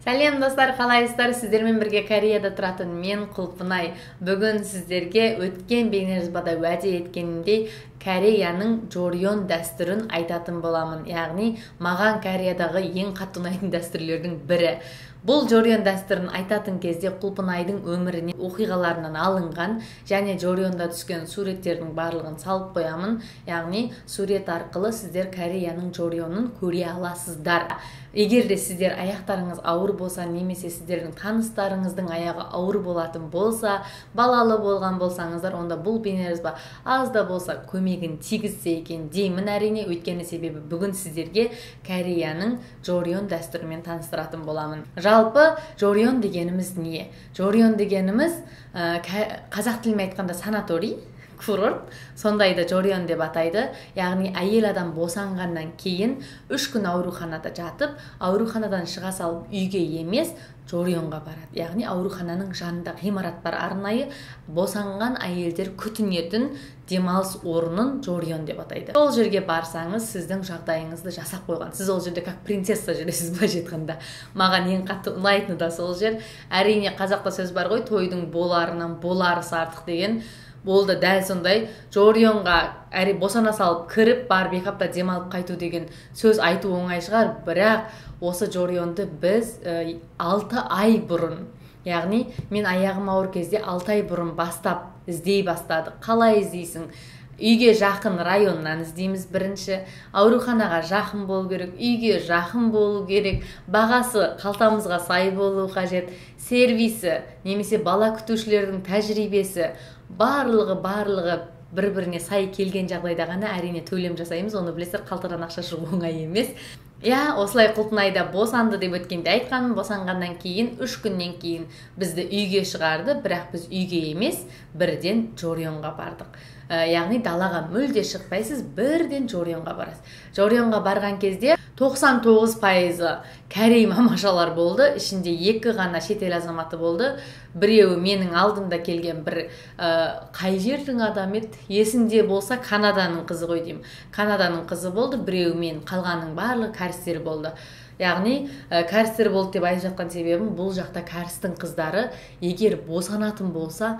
Сәлем, достар, қалайсыздар? Сіздермен бірге Кореяда тұратын мен, Құлпынай. Бүгін сіздерге өткен бейнежазбада уәде еткенімдей, Кореяның Джорион дәстүрін айтатын боламын. Яғни маған Кореядағы ең қатты ұнайтын дәстүрлердің бірі. Бұл Джорион дәстүрін айтатын кезде Құлпынайдың өміріне оқиғаларынан алынған және Джорионда түскен суреттердің барлығын салып қоямын. Яғни сурет арқылы сіздер Кореяның Джорионын көре аласыздар. Егер де сіздер аяқтарыңыз ауыр болса немесе сіздердің таныстарыңыздың аяғы ауыр болатын болса, балалы болған болсаңыздар, онда бұл бейнежазба аз да болса көмегін тигізсе екен деймін, әрине. Өйткені себебі бүгін сіздерге Кореяның Джорион дәстүрімен таныстыратын боламын. Жалпы Джорион дегеніміз не? Джорион дегеніміз қазақ тілімен айтқанда санаторий, курорт, сондайды Джорион деп атайды. Яғни әйел адам босанғаннан кейін 3 күн ауруханада жатып, ауруханадан шыға салып үйге емес, Джорионға барады. Яғни аурухананың жанында ғимарат бар, арнайы босанған әйелдер күтінетін демалыс орнын Джорион деп атайды. Сол жерге барсаңыз, сіздің жағдайыңызды жасап қойған. Сіз ол жерде как принцесса жүресіз, былайша айтқанда. Маған ең қатты ұнайтыны да сол жер. Әрине, қазақта сөз бар ғой, тойдың боларынан боларысы артық деген. Ол да дәл сондай. Джорионға әри босана салып кіріп барып, 2 апта демалып қайту деген сөз айту оңай шығар, бірақ осы Джорионды біз 6 ай бұрын, яғни мен аяғым ауыр кезде 6 ай бұрын бастап іздей бастадық. Қалай іздейсің? Үйге жақын районнан іздейміз. Бірінші ауруханаға жақын болу керек, үйге жақын болу керек, бағасы қалтамызға сай болу қажет, сервисі немесе бала күтушілердің тәжірибесі, барлығы барлығы бір біріне сай келген жағдайда ғана, әрине, төлем жасаймыз. Оны білесіздер, қалтадан ақша шығу оңай емес, иә. Осылай Құлпынайда босанды деп өткенде айтқанмын. Босанғаннан кейін 3 күннен кейін бізді үйге шығарды, бірақ біз үйге емес, бірден Джорионға бардық. Яғни далаға мүлде шықпайсыз, бірден Джорионға барасыз. Джорионға барған кезде 99%-ы корей мамашалар болды, ішінде екі ғана шетел азаматы болды. Біреуі менің алдымда келген бір қай жердің адамы еді, есімде болса, Канаданың қызы ғой деймін, Канаданың қызы болды біреуі мен, қалғанның барлығы кәрістер болды. Яғни кәрістер болды деп айтып жатқан себебім, бұл жақта кәрістің қыздары егер босанатын болса,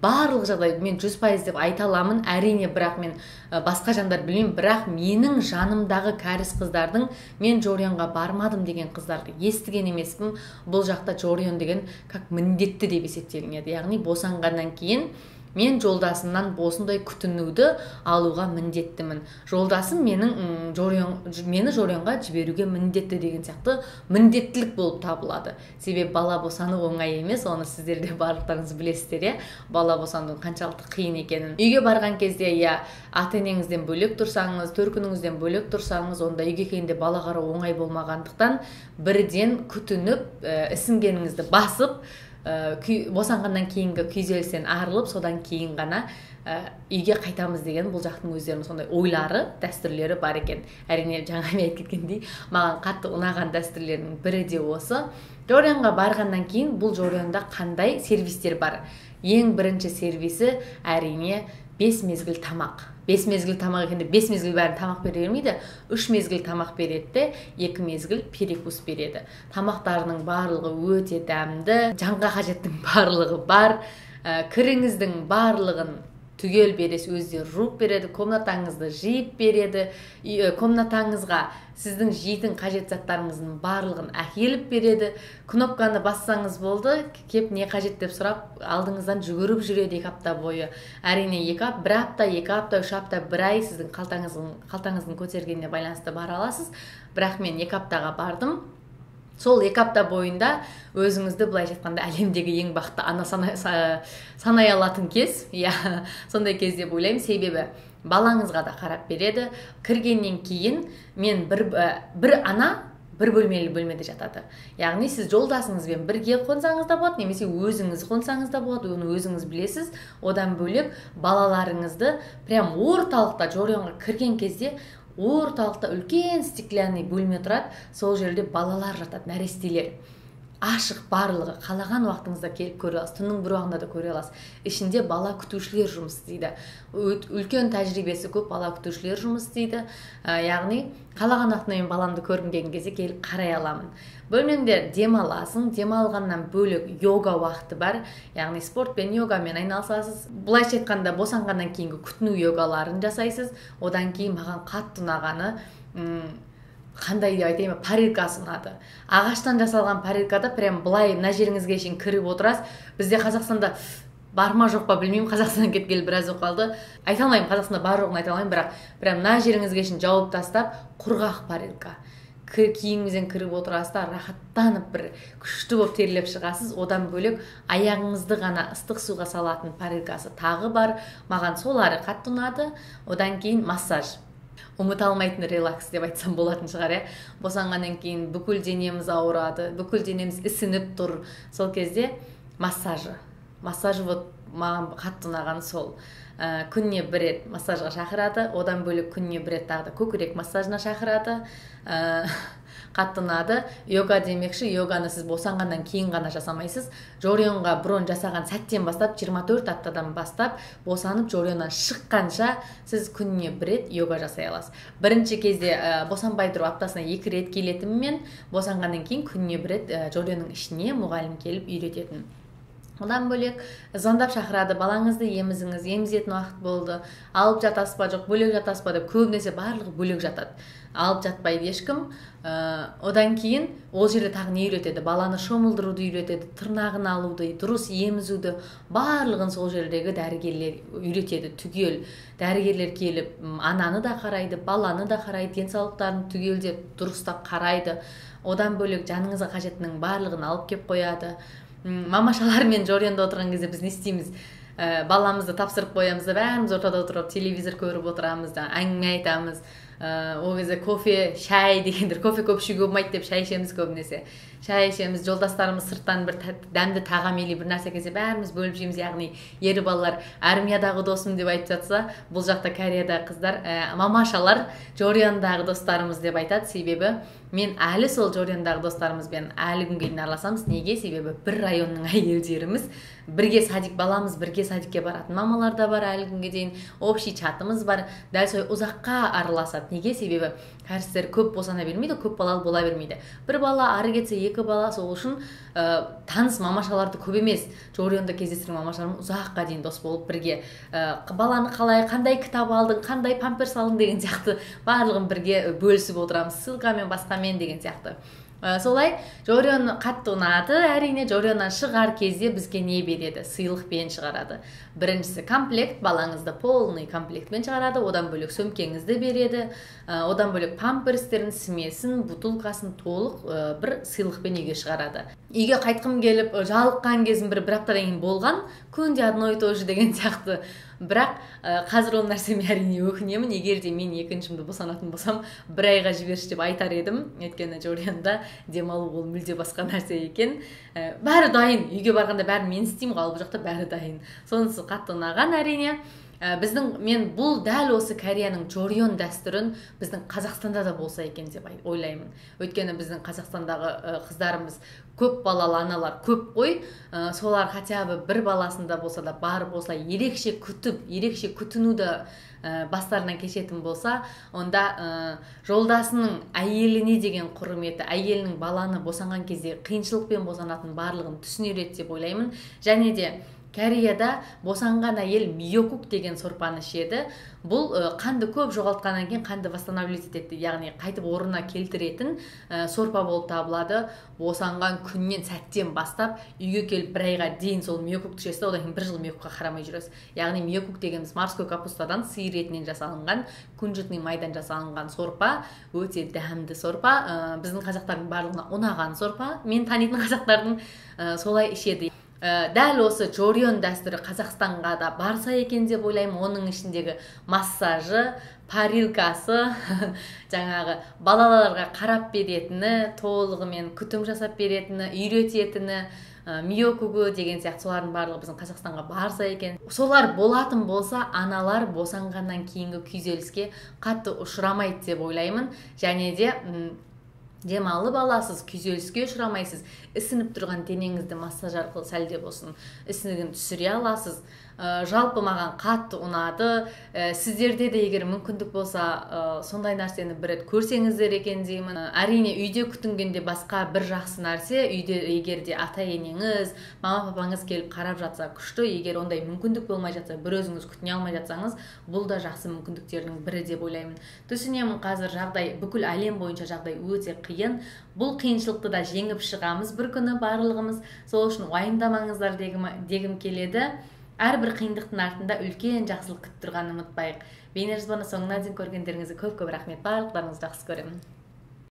барлық жағдай, мен 100% деп айта аламын, әрине, бірақ мен басқа жандар білмеймін, бірақ менің жанымдағы кәріс қыздардың мен Джорионға бармадым деген қыздарды естіген емеспін. Бұл жақта Джорион деген как міндетті деп есептелінеді. Яғни босанғаннан кейін мен жолдасымнан осындай күтінуді алуға міндеттімін, жолдасым менің Джорион, мені Джорионға жіберуге міндетті деген сияқты міндеттілік болып табылады. Себебі бала босану оңай емес, оны сіздер де барлықтарыңыз білесіздер, иә, бала босанудың қаншалықты қиын екенін. Үйге барған кезде, иә, ата енеңізден бөлек тұрсаңыз, төркініңізден бөлек тұрсаңыз, онда үйге келгенде бала қарау оңай болмағандықтан, бірден күтініп, ісінгеніңізді басып, босанғаннан кейінгі күйзелістен арылып, содан кейін ғана үйге қайтамыз деген бұл жақтың өздерінің сондай ойлары, дәстүрлері бар екен. Әрине, жаңа мен айтып кеткендей, маған қатты ұнаған дәстүрлердің бірі де осы. Джорионға барғаннан кейін бұл Джорионда қандай сервистер бар? Ең бірінші сервисі, әрине, 5 мезгіл тамақ. 5 мезгіл тамақ екенде, 5 мезгіл бәрін тамақ бере бермейді, үш мезгіл тамақ береді де, екі мезгіл перекус береді. Тамақтарының барлығы өте дәмді, жанға қажеттің барлығы бар. Кіріңіздің барлығын түгел бересіз, өздері жуып береді, комнатаңызды жиып береді, комнатаңызға сіздің жейтін қажет заттарыңыздың барлығын әкеліп береді. Кнопканы бассаңыз болды, кеп не қажет деп сұрап, алдыңыздан жүгіріп жүреді 2 апта бойы. Әрине, 1 апта, 2 апта, 3 апта, бір ай, сіздің қалтаңыздың көтергеніне байланысты бара аласыз. Бірақ мен 2 аптаға бардым. Сол 2 апта бойында өзіңізді, былайша айтқанда, әлемдегі ең бақытты ана санай алатын кез, иә, сондай кез деп ойлаймын. Себебі балаңызға да қарап береді. Кіргеннен кейін мен бір ана бір бөлмелі бөлмеде жатады. Яғни сіз жолдасыңызбен бірге қонсаңыз да болады немесе өзіңіз қонсаңыз да болады, оны өзіңіз білесіз. Одан бөлек балаларыңызды прям орталықта, Джорионға кірген кезде орталықта үлкен стеклянный бөлме тұрады, сол жерде балалар жатады, нәрестелер. Ашық барлығы, қалаған уақытыңызда келіп көре аласыз, түннің бір уағында да көре аласыз. Ішінде бала күтушілер жұмыс істейді. Үлкен тәжірибесі көп бала күтушілер жұмыс істейді. Яғни қалаған уақытында мен баламды көргім келген кезде келіп қарай аламын. Бөлмемде демаласың, демалғаннан бөлек йога уақыты бар. Яғни спортпен, йогамен айналысасыз. Былайша айтқанда, босанғаннан кейінгі күтіну йогаларын жасайсыз. Одан кейін маған қатты ұнағаны, қандай деп айтайын, парилкасы ұнады. Ағаштан жасалған парилкада прям былай мына жеріңізге шейін кіріп отырасыз. Бізде Қазақстанда бар ма жоқ па білмеймін, Қазақстаннан кеткелі біраз болып қалды. Айта алмаймын, Қазақстанда бар жоғын айта алмаймын, бірақ прям мына жеріңізге шейін жауып тастап, құрғақ парилка. Киіміңізден кіріп отырасыз да, рахаттанып бір күшті болып терлеп шығасыз. Одан бөлек аяғыңызды ғана ыстық суға салатын парилкасы тағы бар. Маған солары қатты ұнады. Одан кейін массаж. Ұмыта алмайтын релакс деп айтсам болатын шығар, иә. Босанғаннан кейін бүкіл денеміз ауырады, бүкіл денеміз ісініп тұр. Сол кезде массажы. Массаж вот маған қатты ұнаған сол. Күніне бір рет массажға шақырады, одан бөлек күніне бір рет тағы да көкірек массажына шақырады. Қатты ұнады. Йога демекші, йоганы сіз босанғаннан кейін ғана жасамайсыз. Жорионға бұрын жасаған сәттен бастап, 24 аптадан бастап, босанып жорионнан шыққанша сіз күніне бір рет йога жасай аласыз. Бірінші кезде босанбай тұрып аптасына 2 рет келетінмен, босанғаннан кейін күніне бір рет жорионның ішіне мұғалім келіп үйрететін. Одан бөлек звондап шақырады, балаңызды емізіңіз, емізетін уақыт болды, алып жатасыз ба, жоқ бөлек жатасыз ба деп, көбінесе барлығы бөлек жатады. Алып жатпайды ешкім. Одан кейін ол жерде тағы не үйретеді? Баланы шомылдыруды үйретеді, тырнағын алуды, дұрыс емізуді, барлығын сол жердегі дәрігерлер үйретеді түгел. Дәрігерлер келіп ананы да қарайды, баланы да қарайды, денсаулықтарын түгелдеп дұрыстап қарайды. Одан бөлек жаныңызға қажеттінің барлығын алып кеп қояды. Мамашалармен жорионда отырған кезде біз не істейміз? Баламызды тапсырып қоямыз да, бәріміз ортада отырып телевизор көріп отырамыз да, әңгіме айтамыз. Ол кезде кофе, шай дегендер, кофе көп ішуге болмайды деп шай ішеміз көбінесе. Шай ішеміз, жолдастарымыз сырттан бір дәмді тағам или бір нәрсе келсе, бәріміз бөліп жейміз. Яғни ер балалар армиядағы досым деп айтып жатса, бұл жақта Кореяда қыздар, мамашалар жориондағы достарымыз деп айтады. Себебі мен әлі сол жориондағы достарымызбен әлі күнге дейін араласамыз. Неге? Себебі бір районның әйелдеріміз, бірге садик баламыз, бірге садикке баратын мамалар да бар әлі күнге дейін, общий чатымыз бар. Дәл солай ұзаққа араласады. Неге? Себебі кәрістер көп босана бермейді, көп балалы бола бермейді. Бір бала ары кетсе екі бала, сол үшін таныс мамашаларды көп емес. Жорионда кездестірген мамашаларым ұзаққа дейін дос болып бірге баланы қалай, қандай кітап алдың, қандай памперс алдың деген сияқты барлығын бірге бөлісіп отырамыз, ссылкамен, басқамен деген сияқты. Солай Жорион қатты ұнады. Әрине, Жорионнан шығар кезде бізге не береді? Сыйлықпен шығарады. Біріншісі комплект, балаңызды полный комплектпен шығарады. Одан бөлек сөмкеңізді береді. Одан бөлек памперстерін, смесін, бутылкасын толық бір сыйлықпен үйге шығарады. Үйге қайтқым келіп, жалыққан кезім бір аптадан кейін болған. Күнде одно и то же деген сияқты. Бірақ қазір ол нәрсеме әрине өкінемін. Егер де мен екіншімді босанатын болсам, бір айға жіберші деп айтар едім. Өйткені Жорионда демалу ол мүлде басқа нәрсе екен. Бәрі дайын. Үйге барғанда бәрін мен істеймін ғой, ал бұл жақта бәрі дайын. Сонысы қатты ұнаған әрине. Мен бұл дәл осы Кореяның Жорион дәстүрін біздің Қазақстанда да болса екен деп ойлаймын. Өйткені біздің Қазақстандағы қыздарымыз көп балалы аналар көп қой. Солар хотя бы бір баласында болса да барып осылай ерекше күтіп, ерекше күтінуді бастарынан кешетін болса, онда жолдасының әйеліне деген құрметі, әйелінің баланы босанған кезде қиыншылықпен босанатын барлығын түсінер еді деп ойлаймын. Және де Кореяда босанған әйел миокук деген сорпаны ішеді. Бұл қанды көп жоғалтқаннан кейін қанды восстанавливать етеді, яғни қайтып орнына келтіретін сорпа болып табылады. Босанған күннен сәттен бастап үйге келіп бір айға дейін сол миокукты ішесіз, одан кейін бір жыл миокукқа қарамай жүресіз. Яғни миокук дегеніміз морской капустадан, сиыр етінен жасалынған, күнжітный майдан жасалынған сорпа, өте дәмді сорпа, біздің қазақтардың барлығына ұнаған сорпа. Мен танитын қазақтардың солай ішеді. Дәл осы Жорион дәстүрі Қазақстанға да барса екен деп ойлаймын. Оның ішіндегі массажы, парилкасы, жаңағы балаларға қарап беретіні, толығымен күтім жасап беретіні, үйрететіні, миокугу деген сияқты солардың барлығы біздің Қазақстанға барса екен. Солар болатын болса, аналар босанғаннан кейінгі күйзеліске қатты ұшырамайды деп ойлаймын. Және де Демалып аласыз, күйзеліске ұшырамайсыз, ісініп тұрған денеңізді массаж арқылы сәл де болсын ісінігін түсіре аласыз. Жалпы маған қатты ұнады. Сіздерде де егер мүмкіндік болса, сондай нәрсені бір рет көрсеңіздер екен деймін. Әрине, үйде күтінгенде басқа бір жақсы нәрсе, үйде егер де ата енеңіз, мама папаңыз келіп қарап жатса күшті. Егер ондай мүмкіндік болмай жатса, бір өзіңіз күтіне алмай жатсаңыз, бұл да жақсы мүмкіндіктердің бірі деп ойлаймын. Түсінемін, қазір жағдай бүкіл әлем бойынша жағдай өте қиын. Бұл қиыншылықты да жеңіп шығамыз бір күні барлығымыз. Сол үшін уайымдамаңыздар дегім келеді. Әрбір қиындықтың артында үлкен жақсылық күтіп тұрғанын ұмытпайық. Бейнежазбаны соңына дейін көргендеріңізге көп-көп рахмет. Барлықтарыңызды жақсы көремін.